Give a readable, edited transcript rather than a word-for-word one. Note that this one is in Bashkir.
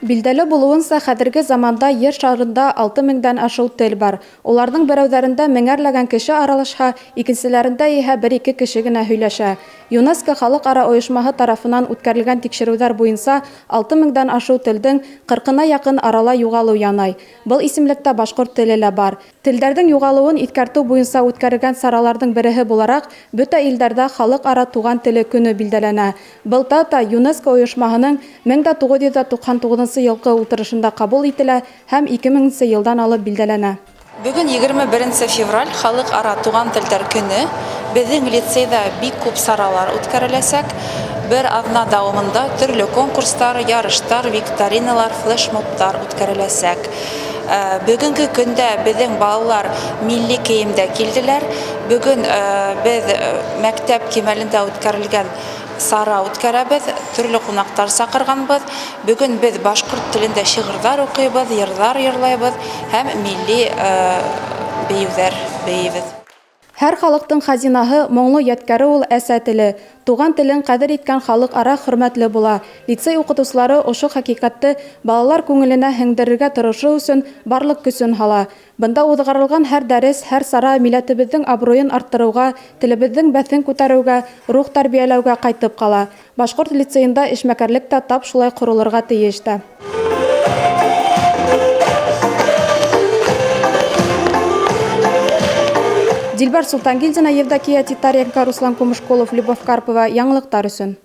Билдәле булыуынса, хәҙерге заманда Ер шарында 6 меңдән ашыу тел бар. Уларҙың берәүҙәрендә меңәрләгән кеше аралашһа, икенселәрендә иһә бер-ике кеше генә һөйләшә. ЮНЕСКО халыҡ-ара ойошмаһы тарафынан үткәрелгән тикшереүҙәр буйынса 6 меңдән ашыу телдең ҡырҡына яҡын арала юғалыу янай. Был исемлектә башҡорт теле лә бар. Телдәрҙең юғалыуын иҫкәртеү буйынса үткәрелгән сараларҙың береһе булараҡ, бөтә илдәрҙә халыҡ-ара туған теле көнө билдәләнә. Был дата ЮНЕСКО ойошмаһының 1999 йылғы ултырышында ҡабул ителә һәм 2000 йылдан алып билдәләнә. Бөгөн 21 февраль, халыҡ-ара туған телдәр көнө. Беҙҙең лицейҙа бик күп саралар үткәреләсәк. Бер аҙна дауамында төрлө конкурстар, ярыштар, викториналар, флешмобтар үткәреләсәк. Бөгөнгө көндә беҙҙең балалар милли кейемдә килделәр. Бөгөн беҙ мәктәп кимәлендә үткәрелгән сара үткәрәбеҙ, төрлө ҡунаҡтар саҡырғанбыҙ. Бөгөн беҙ башҡорт телендә шиғырҙар уҡыйбыҙ, йырҙар йырлайбыҙ һәм милли бейеүҙәр бейейбеҙ. Һәр халыҡтың хазинаһы, моңло ядкәре ул әсә теле. Туған телен ҡәҙер иткән халыҡ ара хөрмәтле була. Лицей уҡытыусылары ошо хәҡиҡәтте балалар күңеленә һеңдерергә тырышыу өсөн барлыҡ көсөн һала. Бында уҙғарылған һәр дәрес, һәр сара милләтебеҙҙең абруйын арттырыуға, телебеҙҙең бәҫен күтәреүгә, рух тәрбиәләүгә ҡайтып ҡала. Башҡорт лицейында эшмәкәрлек тә тап шулай ҡоролорға тейеш тә. Дилбәр Султангилдина, Евдокия Титаренко, Руслан Кумышкулов, Любовь Карпова. Яңылыҡтар өсөн.